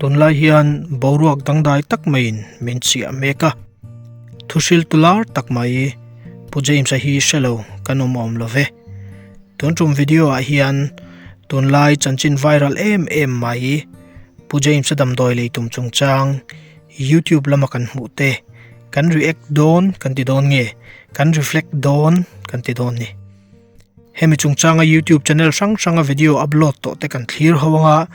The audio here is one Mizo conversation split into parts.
Tunlai hian boruak dangdai tak maiin min chiah mek a, thuhriltu lar tak mai Pu James-a hi hre lo kan awm awm lo ve. Tun tum video ah hian tunlai chanchin viral em em mai Pu James-a damdawi lei tum chungchang YouTube lama kan hmuh te kan react dawn kan ti dawn nge kan reflect dawn kan ti dawn ni. Hemi chungchanga YouTube channel hrang hranga video upload tawh te kan thlir ho anga,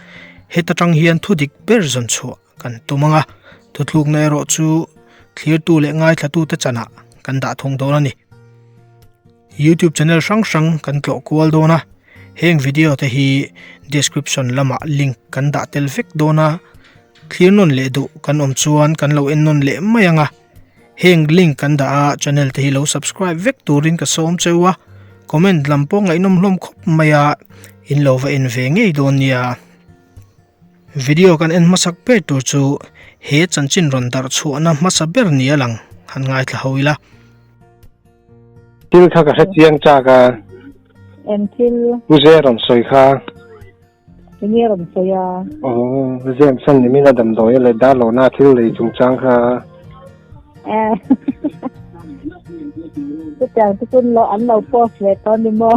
heta tang hian thu dik ber zawn chhuah kan tum anga, thuthlukna erawh chu thlirtu leh ngaithlatu te chanah kan dah thung dawn a ni. YouTube channel hrang hrang kan tlawh kual dawn a, heng video te hi description lamah link kan dah tel vek dawn a, thlir nawn leh duh kan awm chuan kan lo en nawn leh mai anga. Heng link kan dah a channel te hi lo subscribe vek turin ka sawm cheu a, comment lam pawh ngaihnawm hlawm khawp mai a, in lo va en ve ngei dawn nia. Video kan en hmasak ber tur chu he chanchin rawn darh chhuahna hmasa ber ni a lang han ngaithla ho ila. Thil kha ka hre chiang chak a. Eng thil? Pu Zia rawn sawi kha. Enge rawn sawi a? Aw, James-a ni min a damdawi a leh Darlawna thil lei chungchang kha. Eh, chutiang te chu lo an lo post leh tawh ni maw?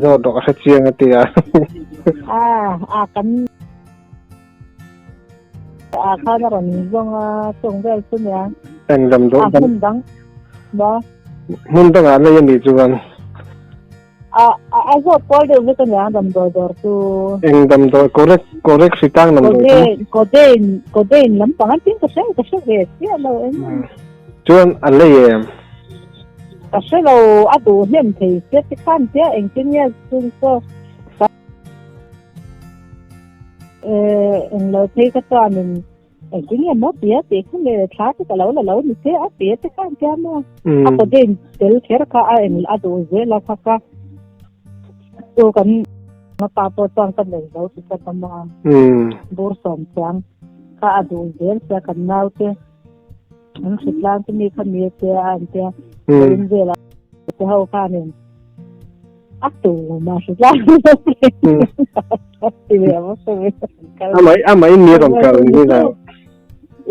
Zawt rawh ka hre chiang a ti a. Ah, ah kan ah khan a rawn zawng a chung vel chu nia. Eng damdawi? Ah, hmun dang maw? Hmun dangah lei a nih chuan. A a zawt kual deuh vek ania damdawi dawr chu. Eng damdawi correct correct hri tang damdawi chu. Codeine codeine codeine lampang an tin ka hre ka hre ve chiah lo eng. Chuan a lei em? Ka hre lo a duh hnem thei sia ti khan tia engtin nge chung chu eng lo phei ka chuanin Engtin nge maw tia tih kha le thla te ka lo la lo ni che a tia te khan tia maw a codeine tel kher kha a eng a duh zel a kha ka chu kan ma pa pawh chuan ka nei lo ti tlat a maw bur sawm chiang kha a duh zel sia kan nau te an hritlang te mi kha mi te a an tia in vel a te ho khanin A tu ma hre tlang ti ve a se Amai amai mi ron kal ni na.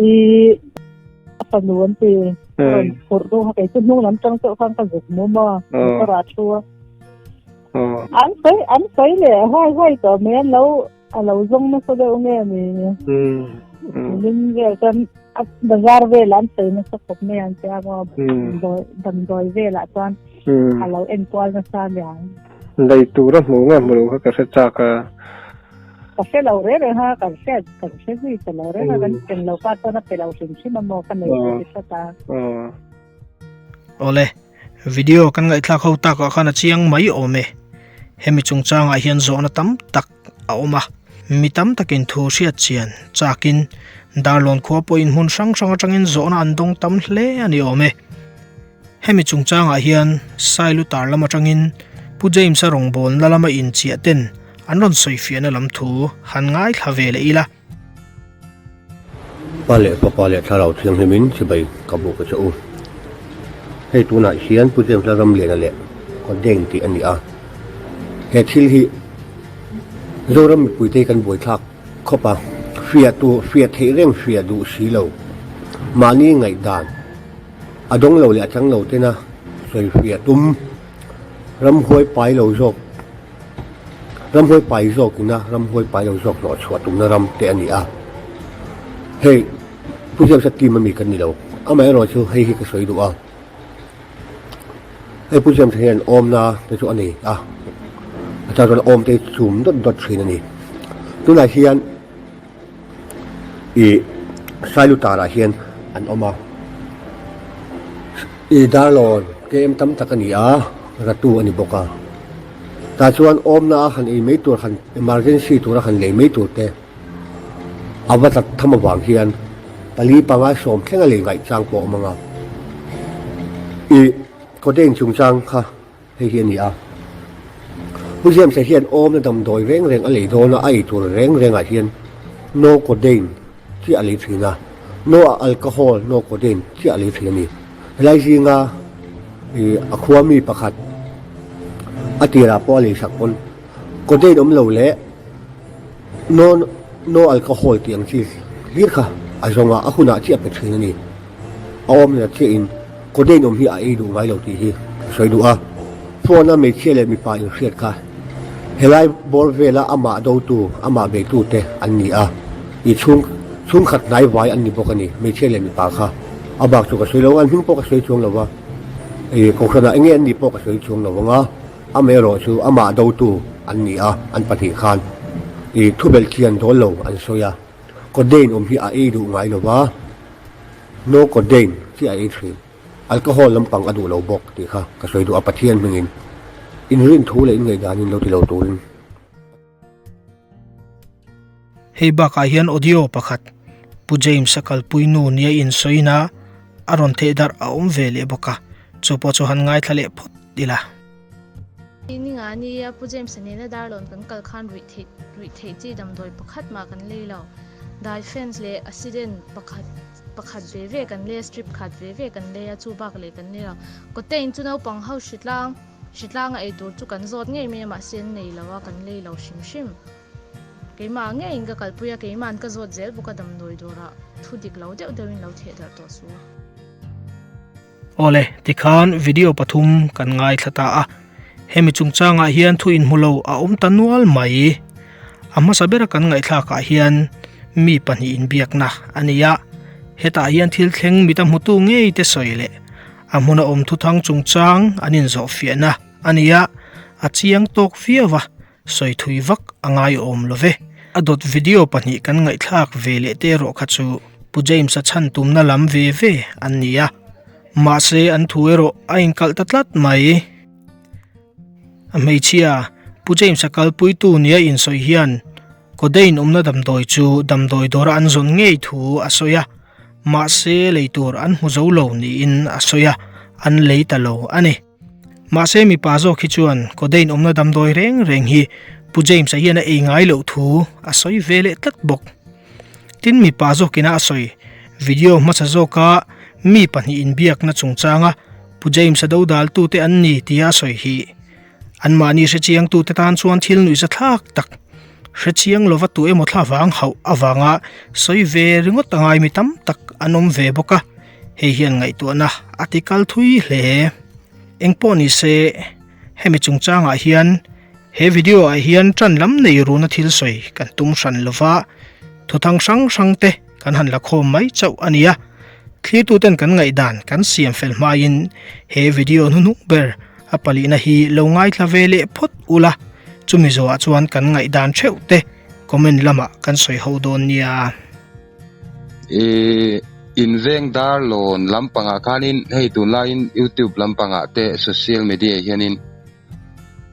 I fanu an ti ron phur du ha kai chu hnung lam tang chauh khan ka zuk mu ma ka ra thu a. An soi an soi le hoi hoi to me an lo a lo zong na so deuh nge ni. Lim vel chuan a bazar vel an soi nasa khawp mai an tia maw damdawi velah chuan a lo en kual nasa aniang. Lei tur a hmuh nge hmu lo kha ka hre chak a. Ka hre lo reng reng a, kan hre kan hre zui ta lo reng a, kan pen lo pa chuan a pe lo hrim hrim a maw ka nei lo ti tlat a. Awle, video kan ngaihthlak ho takah khan a chiang mai awm e. Hemi chungchangah hian zawhna tam tak a awm a, mi tam takin thu hriat chian chakin Darlawn khua pawhin hmun hrang hrang atangin zawhna an dawng tam hle a ni awm e. Hemi chungchangah hian Sailutar lam atangin Pu James-a rawngbawlna lama inchiah ten an rawn sawifiahna lam thu han ngaithla ve leh ila. Pa leh Fapa leh Thlarau Thianghlimin chibai ka buk a che u. Hei tunah hian Pu James Lalramliana leh Kodeng tih a ni a. He thil hi Zoram mipuite hi kan buaithlak khawp a, hria tu hria theih reng hria duh si lo. Mahni ngaihdan a dawng lo leh a chang lo tena sawi hria tum ramhuai pai lo zawk Ramhuai pai zawk ina ramhuai pai lo zawk hlawh chhuah tumna ram te a ni a. Hei Pu James-a team ami kan ni lo. Amaherawh chu hei hi ka sawi duh a. Hei Pu James-a hian awmna te chu a nei a. A chang chuan awm te hi chum dawt dawt thin a ni. Tunah hian ih Sailutarah hian an awm a. Ih Darlawn KM tam tak a ni a, Ratu a ni bawk a. Tah chuan awmna a han ei mai tur han emergency tura han lei mai tur te a va tlat tham avang hian pali panga sawm thleng a lei ngaih chang pawh a awm ang a. Ih codeine chungchang kha hei hi a ni a. Pu James-a hian awmna damdawi reng reng a lei dawn a, a ei tur reng rengah hian no codeine chiah a lei thin a, no alcohol no codeine chiah a lei thin a ni. Helai zinga ih a khua mi pakhat a tirah pawh a lei sak pawn codeine awm lo leh no. No alcohol tih ang chi hlir kha a zawng a, a hunah chiah a pe thin a ni. A awmna chiahin codeine awm hi a ei duh ngai lo tih hi a sawi duh a. Phone a hmeichhia leh mipa inhriat kha helai bawr vela amah dotu, amah beitu te an ni a, ih chhung chhungkhat hnai vai an ni bawk a ni, hmeichhia leh mipa kha. A bak chu ka sawi lo ang, an hming pawh ka sawi chuang lo va, ih kohhranah enge an nih pawh ka sawi chuang lo ang a. Amaherawh chu amah dotu an ni a, an pahnih khan i thubelh thian dawl lo an sawi a, codeine awm hi a ei duh ngai lo va, no codeine chi a ei thin, alcohol lampang a duh lo bawk tih kha ka sawi duh a, Pathian hmingin inrin thu leh inngaihdanin lo ti lo turin. Hei bakah hian audio pakhat Pu James-a kalpui nu nia insawiin a a rawn theih darh a awm ve leh bawk a, chu pawh chu han ngaithla leh phawt ila. Ninga nia Pu James-a nena Darlawn kan kal khan ruih theih ruih theih chi damdawi pakhat mah kan lei lo. Dai fence leh accident pakhat pakhat ve ve kan lei a, strip khat ve ve kan lei a, chu bak leh kan lei lo. Cotain chu naupang ho hritlang hritlang a ei tur chu kan zawt ngei mai a, mahse an nei lo a, kan lei lo hrim hrim. Keimah ngeiin ka kalpui a, keima'n ka zawt zel bawk a damdawi dawrah thu dik lo deuh deuhin lo theh darh tawh su. Awle, tikhan video pathum kan ngaithla ta a, hemi chungchangah hian thu inhmu lo a awm ta nual mai. A hmasa bera kan ngaihthlakah hian mi pahnih inbiakna a ni a, hetah hian thil thleng mit a hmutu ngei te sawi leh a hmuna awm thuthang chungchang an inzawhfiahna a ni a, a chiang tawk viau a. Sawi thui vak a ngaiawm lo ve. A dawt video pahnih kan ngaihthlak ve leh te erawh kha chu Pu James-a chhan tumna lam ve ve an ni a. Mahse an thu erawh a inkalh ta tlat mai. A hmeichhia Pu James-a kalpuitu nia insawi hian Codeine awmna damdawi chu damdawi dawra an zawn ngei thu a sawi a. Mahse lei tur an hmu zo lo niin a sawi a, an lei ta lo a ni. Mahse mipa zawk hi chuan codeine awmna damdawi reng reng hi Pu James-a hian a ei ngai loh thu a sawi ve leh tlat bawk. Tin mipa zawkina a sawi video hmasa zawka mi pahnih inbiakna chungchanga Pu James-a dodaltute an ni tia a sawi hi anmahni hrechiangtute tan chuan thil nuihza thlak tak hrechiang lova tu emaw thla vang hauh avanga sawi ve ringawt a ngai mi tam tak an awm ve bawk a. Hei hian ngaihtuahna a ti kal thui hle. Engpawh ni se, hemi chungchangah hian he video ah hian tan lam nei runa thil sawi kan tum hran lova, thuthang hrang hrang te kan han la khawm mai chauh a nia. Thlirtuten kan ngaihdan kan siam fel hmain he video hnuhnung ber a palihna hi lo ngaithla ve leh phawt ula, chumi zawhah chuan kan ngaihdan theuh te comment lamah kan sawi ho dawn nia. I inveng darlawn lampangah khanin hei tunlaiin youtube lampangah te social media hianin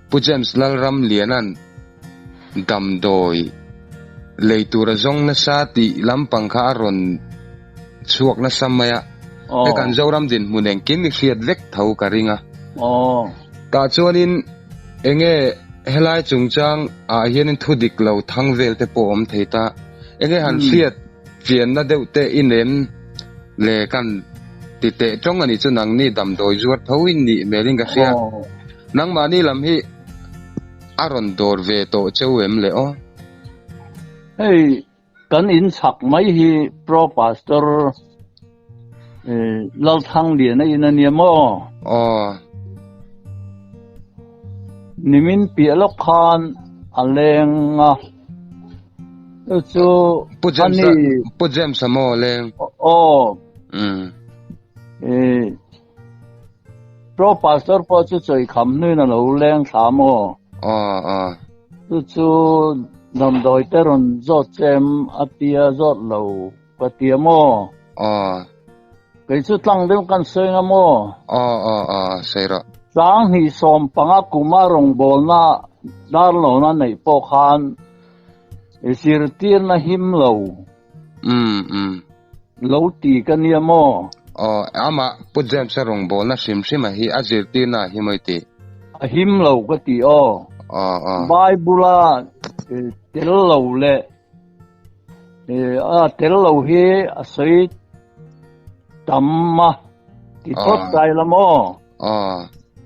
Pu James Lalramliana'n damdawi lei tur a zawng nasa tih lampang kha a rawn chhuak nasa mai a, hei kan Zoram dinhmun engkim i hriat vek tho ka ring a. Tah chuanin enge helai chungchang ah hianin thu dik lo thang vel te pawh a awm thei ta. Enge han hriat chianna deuh te i nem le kan ti teh tawng a nih chu nangni damdawi zuar tho in nih hmel in ka hria. Nangmahni lam hi a rawn dawr ve tawh cheu em le aw? Hei kan in chhak mai hi Pro Pastor Lalthangliana in a nia maw? Aw. Nimin piah lawk khan a leng a. Chu chu Pu James a Pu James a maw leng? Aw. Um. Eh Pro Pastor pawh chu chawi kham hnuin a lo leng thla maw? Aw aw. Chu chu damdawi te rawn zawt che em a tia zawt lo ka tia maw? Aw. Kei chu tlang deuh kan sawi nga maw? Aw aw aw sawi rawh. Sanghnih 15 kuma rawngbawlna darlawna neih pawh khan i zirtirna him lo. Um um. Lo ti ka nia maw? Aw amah Pu James-a rawngbawlna hrim hrim a hi a zirtirna a hi maw i tih? A him lo ka ti aw. Aw aw. Bible-a tel lo leh A tel lo hi a sawi tam a ti phawt kai la maw?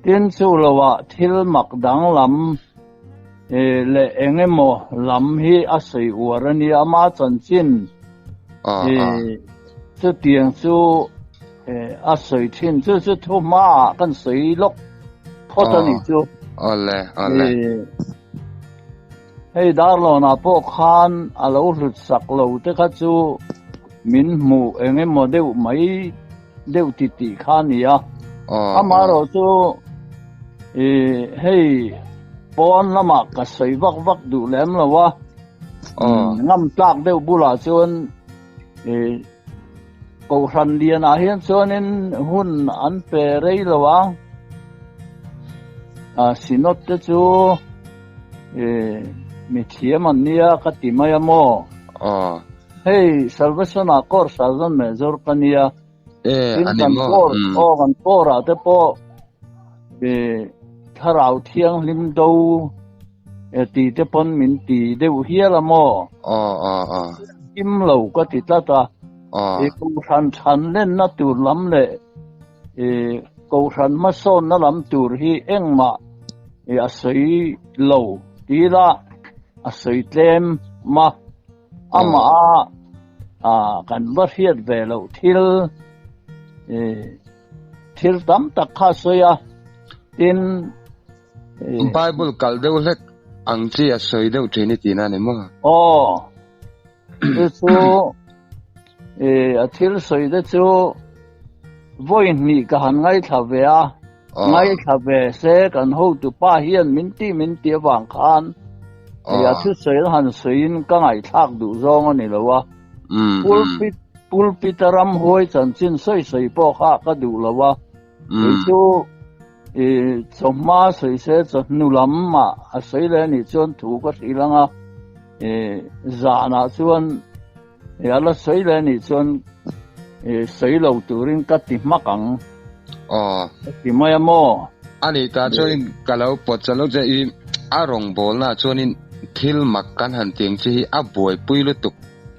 Tin chu lo ah thil mak danglam Leh engemaw lam hi a sawi uar a nia, ama chanchin chutiang chu a sawi thin. Chu chu thu hmaah kan sawi lawk phawt a nih chu. Awle, awle. Hei Darlawnah pawh khan a lo hlut sak lo te kha chu min hmuh engemaw deuh mai deuh ti tih kha a ni a. Amaherawh chu hei pawn lamah ka sawi vak vak duh lem lo a, ngam tlak deuh bulah chuan Kohhran lianah hian chuanin hun an pe rei lo a, Synod te chu mithiam an nia ka ti mai a maw? Hei Salvation ah Corps Sergeant Major ka nia. E, Tin kan Corps, aw kan Corps ah te pawh Thlarau Thianghlim do ti te pawn min ti deuh hial a maw? Kim lo ka ti tlat a. Kohhran than lenna tur lam leh Kohhran hmasawnna lam tur hi engmah a sawi lo ti ila a sawi tlem a. Amah a kan va hriat ve loh thil thil tam tak kha a sawi a, tin. Bible kal deuh hlek ang chi a sawi deuh thin i tihna a ni maw? Aw, chu chu a thil sawi te chu vawi hnih ka han ngaithla ve a, ngaithla ve se kan hotupa hian min ti min ti avang khan a thusawi han sawiin ka ngaihthlak duh zawng a ni lo a, pulpit pulpit a ramhuai chanchin sawi sawi pawh kha ka duh lo a, kei chu chawhma sawi se chawhnu lamah a sawi leh anih chuan thu ka hrilh ang a, zanah chuan a la sawi leh anih chuan sawi lo turin ka ti hmak ang. Ka ti mai a maw? A nih tah chuanin ka lo pawt chalo che i a rawngbawlna chuanin thil mak kan han ti ang che hi a buaipui lutuk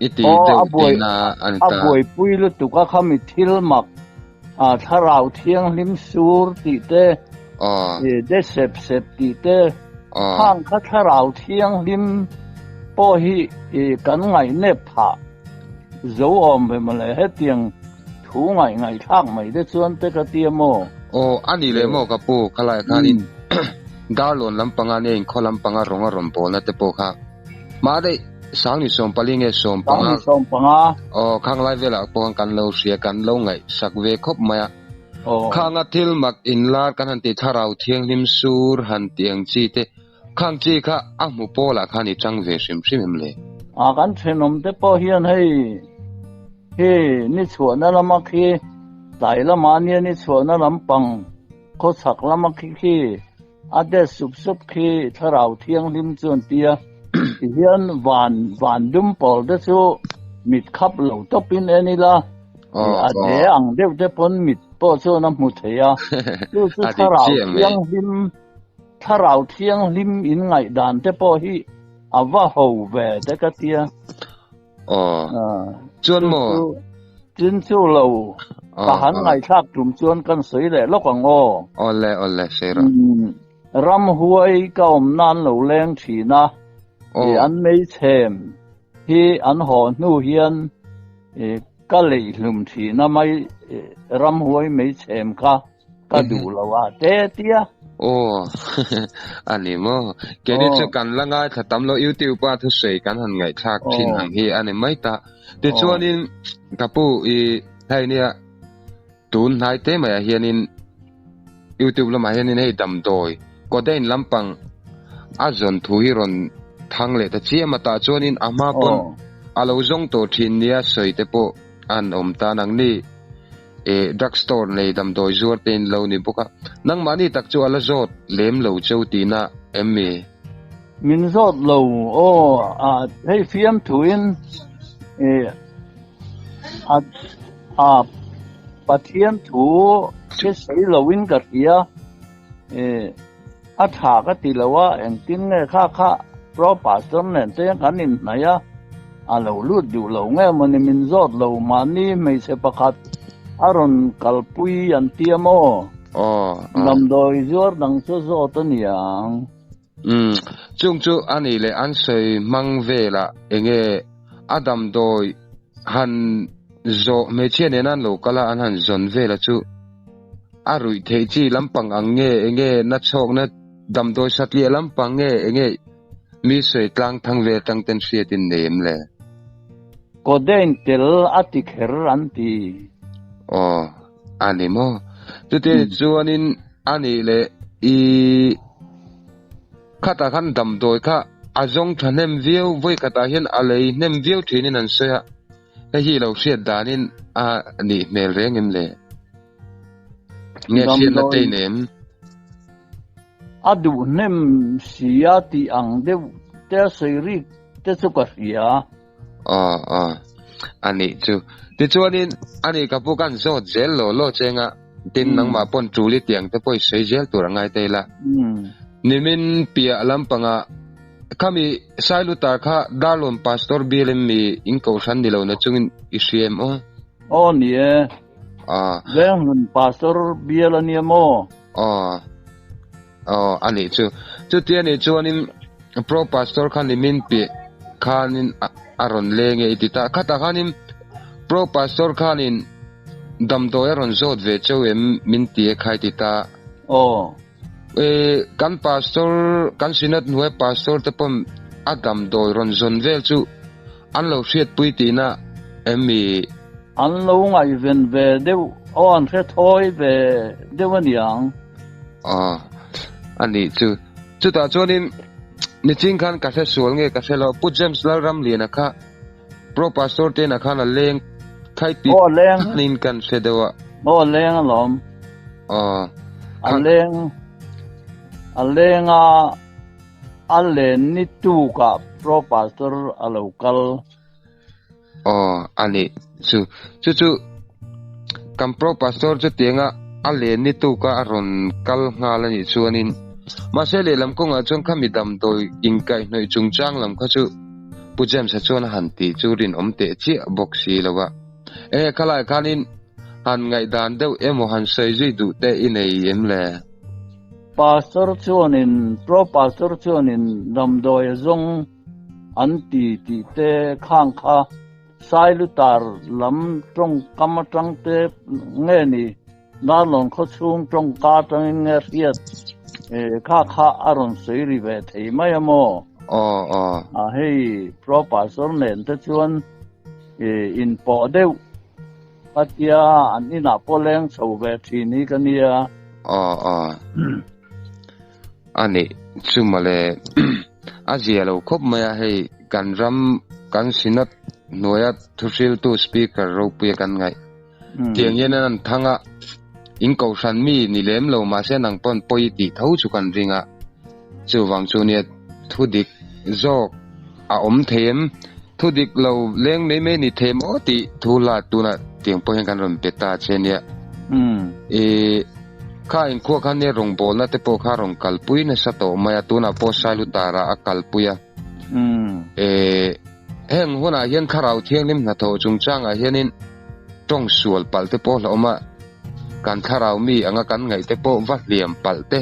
i ti deuh tihna a ni ta. A buaipui lutuk a khami thil mak A Thlarau Thianghlim sur tih te, de sep sep tih te, khang kha Thlarau Thianghlim pawh hi kan ngaihnep phah zo awm ve mawle hetiang thu ngaih ngaihthlak mai te chuan te ka tia maw? Aw, a nih leh maw ka pu, khalaiah khanin Darlawn lampanga nge inkhaw lampanga rawng a rawn bawlna te pawh kha Mah daih, Sangni sawmpali nge sawmpanga? Sangni sawmpanga. Aw, khang lai velah pawh khan kan lo hria, kan lo ngaihsak ve khawp mai a. Aw. Khanga thil mak inlar kan han tih thlarau thianghlim sur han tih ang chi te, khang chi kha a hmu pawlah khan i chang ve hrim hrim em le? A, kan thenawm te pawh hian hei hi ni chhuahna lama khi tlai lama nia ni chhuahna lampang khawchhak lama khi khi A de sup sup khi Thlarau Thianghlim chu an ti a, tihian van van dum pawl te chu mit khap lo tawpin en ila, a de ang deuh te pawn mit pawh chuan a hmu thei a, chu chu Thlarau Thianghlim Thlarau Thianghlim in ngaihdan te pawh hi a va ho ve te ka tia. Aw. Chuan maw? Tin chu lo ka han ngaihthlak tum chuan kan sawi leh lawk ang aw. Awle awle sawi rawh. Ramhuai ka awm nan lo leng thin a, an meichhem hi an haw hnu hian ka lei hlum thin a mai ramhuai meichhem kha. Ka duh lo a te tia. Aw a ni maw. Keini chu kan la ngaithla tam lo YouTube a thusawi kan han ngaihthlak thin ang hi a ni mai ta. Tichuanin ka pu i hei nia tun hnai te maiah hianin YouTube lamah hianin hei damdawi codeine lampang a zawn thu hi rawn thang leh ta chiam a tah chuanin a hma pawn a lo zawng tawh thin nia sawi te pawh an awm ta nang ni. Eh drug store nei damdawi zuar te in lo ni bawk a, nangmahni tak chu a la zawt lem lo cheu tihna em mi? Min zawt lo aw, a hei fiamthuin eh a a Pathian thu hre sawi loin ka hria eh a tha ka ti lo a, engtin nge kha kha pro pastor nen te kan inhnaih a, a lo lut duh lo nge mawni min zawt lo mahni hmeichhe pakhat a rawn kalpui an ti a maw? Aw. Damdawi zuar dang chu zawt a niang. Umm chung chu a nih leh an sawi hmang velah enge a damdawi han zawh hmeichhia nena an lo kal a an han zawn vela chu a ruih theih chi lampang ang nge enge na chhawkna damdawi satliah lampang nge enge mi sawi tlang thang vel atang ten hriat in nei em le? Codeine tel a ti kher an ti. Aw a ni maw? Chuti chuanin a nih leh i khatah khan damdawi kha a zawng tha hnem viau vawi khatah hian a lei hnem viau thinin an sawi a, hei hi i lo hriat danin a nih hmel reng em le? Nge hriatna te i nei em? A duh hnem sia tih ang deuh te a sawi rik te chu ka hria. Aw aw a nih chu. Tichuanin a nih ka pu kan zawt zel law law cheng a, tin nangmah pawn tul i tiang te pawh i sawi zel tur a ngai ta ila. Nimin piah lampangah khami Sailutar kha Darlawn Pastor bial em mi in kohhran ni lo na chungin i hria em aw? Aw ni e. Venghlun Pastor bial a nia maw? Aw aw a nih chu. Chuti a nih chuanin Pro Pastor kha nimin piah khanin a rawn leng e i ti ta. Khatah khanin Pro Pastor khanin damdawi a rawn zawt ve cheu em min ti e kha i ti ta. Aw. E kan Pastor kan Synod hnuai Pastor te pawn a damdawi rawn zawn vel chu an lo hriatpui tihna em mi? An lo ngaihven ve deuh aw an hre thawi ve deuh a niang. Aw a nih chu. Chutah chuanin nichin khan ka hre sual nge ka hre lo Pu James Lalramliana kha Pro Pastor tena khan a leng khai tit Aw a leng. in kan hre deuh a. Aw a leng alawm. Aw. A leng a leng a a len ni tukah Pro Pastor a lo kal. Aw a nih chu chu chu kan pro pastor chu tianga a len ni tuk a a rawn kal nghal a nih chuanin mahse lehlam kawngah chuan khami damdawi inkaihhnawih chungchang lam kha chu Pu James-a chuan a han tih chu rinawm teh chiah bawk si lo a. Enge khalai khanin han ngaihdan deuh emaw han sawi zui duh te i nei em le? Pastor chuanin pro pastor chuanin damdawi a zawng An ti tih te khang kha Sailutar lam tawngkam atang te nge ni Darlawn khawchhung tawngka atangin nge hriat kha kha a rawn sawi ri ve thei mai a maw? Aw aw. A hei Pro Pastor nen te chuan inpawh deuh a tia an inah pawh leng chho ve thin hi ka nia. Aw aw. A nih chu mawle a zia lo khawp mai a hei kan ram kan synod hnuaia thuhriltu speaker ropuia kan ngaih tiang hian an thang a in kohhran mi ni lem lo mahse nang pawn pawi tih tho chu kan ring a chuvang chu nia thu dik zawk a awm thei em thu dik lo leng mai mai ni thei maw tih thu la tunah tiang pawh hian kan rawn pe ta che nia ih. Kha inkhua khan nia rawngbawlna te pawh kha rawn kalpui nasa tawh mai a, tunah pawh Sailutara a kalpui a. Eh, heng hunah hian Thlarau Thianghlim hnathawh chungchangah hianin tawng sual palh te pawh hlauhawm a, kan thlarau mi anga kan ngaih te pawh va hliam palh te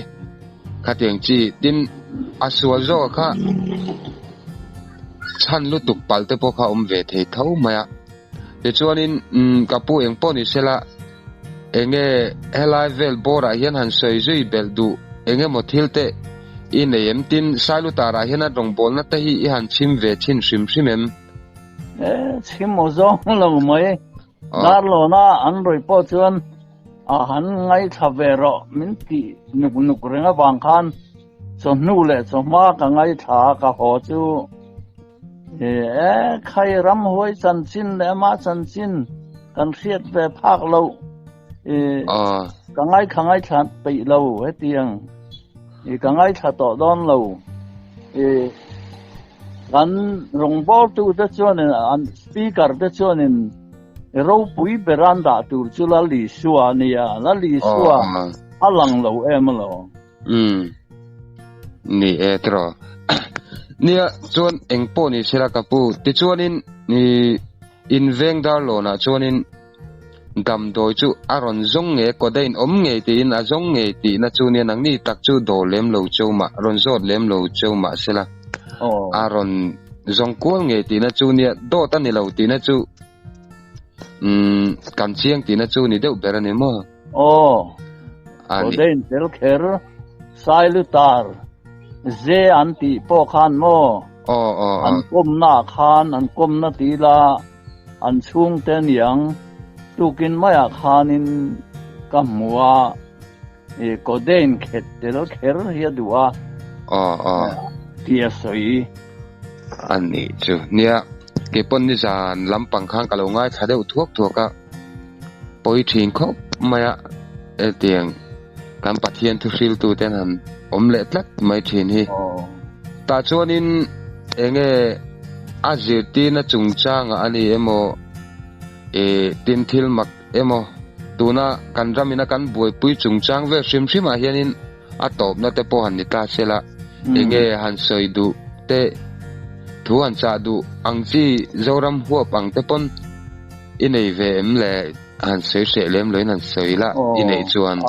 khatiang chi tin a sual zawk kha chhan lutuk palh te pawh kha awm ve thei tho mai a. Tichuanin ka pu eng pawh ni sela enge helai vel bawrah hian han sawi zui belh duh eng emaw thil te i nei em? Tin, Sailutarah hian a rawngbawlna te hi i han chhim ve thin hrim hrim em? E, chhim aw zawng lo mai. Darlawna an rawih pawh chuan a han ngaithla ve rawh min tih nuk nuk reng avang khan chawhnu leh chawhma ka ngaithla a, ka haw chu E khai ramhuai chanchin leh ama chanchin kan hriat ve phak lo e ka ngaithla ngaithla peih lo hetiang e ka ngaithla tawh dawn lo e kan rawngbawltu te chuanin an speaker te chuanin ropui ber an dah tur chu Lal Isua a nia Lal Isua a lang lo em alawm. Umm ni e tiraw nia chuan eng pawh ni sela ka pu tichuanin ih in veng dar lawnah chuanin. Damdawi chu a rawn zawng nge codeine awm ngei tiin a zawng ngei tihna chu nia nangni tak chu daw lem lo cheu mah rawn zawt lem lo cheu mah sela a rawn zawng kual ngei tihna chu nia dawt a ni lo tihna chu umm kan chiang tihna chu ni deuh ber a ni maw? Aw codeine tel kher sailutar ze an tih pawh khan maw an kawmna khan an kawmna tila An chhungte niang tukin maiah khanin ka hmu a, i codeine khet tel kher hi a duh a tih a sawi. A nih chu. Nia, keipawn nizan lampang khan ka lo ngaithla deuh thuak thuak a, pawi thin khawp mai a, hetiang kan Pathian thuhriltuten han awm leh tlat mai thin hi. Tah chuanin enge a zirtirna chungchangah a ni emaw ih tin thil mak emaw tuna kan ramina kan buaipui chungchang vel hrim hrimah hianin a tawpna te pawh han ni ta se la enge han sawi duh te thu han chah duh ang chi Zoram huap ang te pawn i nei ve em le? Han sawi hreh lem loin han sawi la i neih chuan.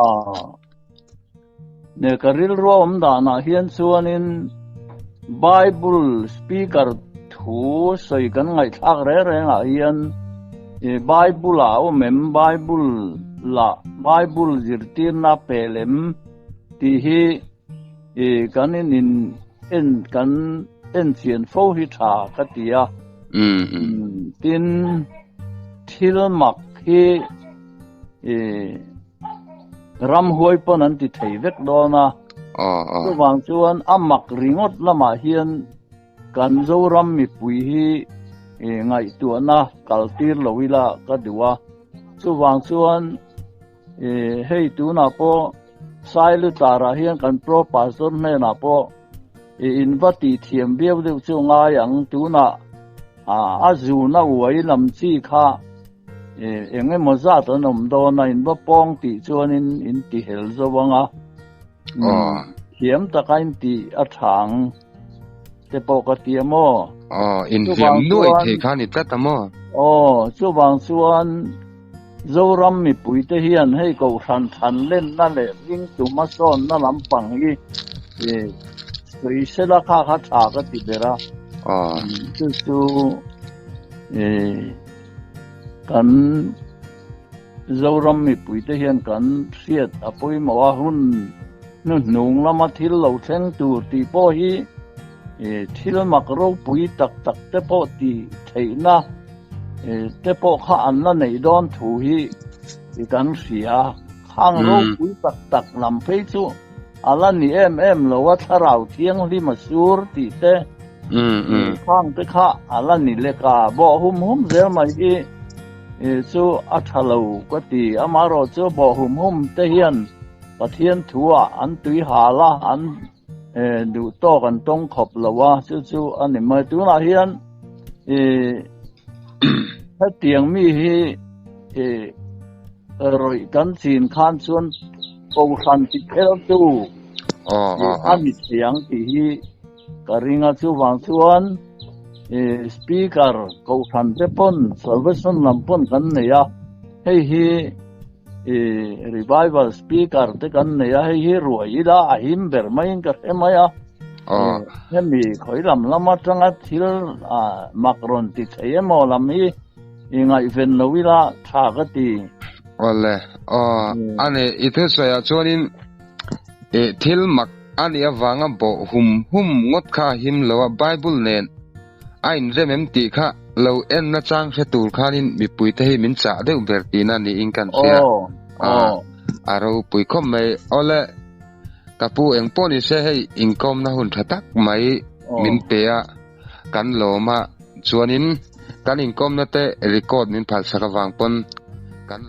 Ne ka rilru a awm danah hian chuanin Bible speaker thu sawi kan ngaihthlak reng rengah hian Bible ah a awm em Bible lah Bible zirtirna pe lem tih hi kan in in en kan en chian fo hi tha ka ti a. Tin thil mak hi ramhuai pawn an ti thei vek dawn a. Chuvang chuan a mak ringawt lamah hian kan Zoram mipui hi ngaihtuahna kal tir lo ila ka duh a. Chuvang chuan hei tunah pawh Sailutarah hian kan Pro Pastor hnenah pawh in va tih thiam viau deuh chu ngai ang tunah a zuna uai lam chi kha eng emaw zat an awm dawn a in va pawng tih chuanin in ti hel zo ang a thiam taka in tih a tha ang te pawh ka ti a maw aw in hliam nuai thei kha ni tlat a maw aw chuvang chuan Zoram mipuite hian hei kohhran than lenna leh ringtu hmasawnna lampang hi sawi sela kha kha tha ka ti ber a. Chu chu kan Zoram mipuite hian kan hriat a pawimawh a, hun hnuhnung lama thil lo thleng tur tih pawh hi thil mak ropui tak tak te pawh tih theihna te pawh kha an la neih dawn thu hi i kan hria. Khang ropui tak tak lam phei chu a la ni em em lo a, thlarau thianghlim a sur tih te khang te kha a la ni lek a, bawh hum hum zel mai hi chu a tha lo ka ti. Amaherawhchu bawh hum hum te hian Pathian thuah an tui hal a, an duh tawk an tawng khawp lo a, chu chu a ni mai. Tunah hian hetiang mi hi rawih kan chin khan chuan kohhran ti kheltu a ni thei ang tih hi ka ring a. Chuvang chuan speaker kohhran te pawn salvation lam pawn kan nei a, hei hi I revival speaker te kan nei a, hei hi ruai ila a him ber maiin ka hre mai a. Hemi khawi lam lam atanga thil mak rawn ti thei emaw lam hi i ngaihven lo ila tha ka ti. Awle, aw, ani i thusawi ah chuanin i thil mak anih avanga bawh hum hum ngawt kha a him lo a, Bible nen A inrem em tih kha lo en nachang hre tur khanin mipuite hi min chah deuh ber tihna niin kan hria. A, a ropui khawp mai. Awle, ka pu eng pawh ni se hei inkawmna hun tha tak mai min pe a, kan lawm a, chuanin kan inkawmna te record min phalsak avang pawn kan.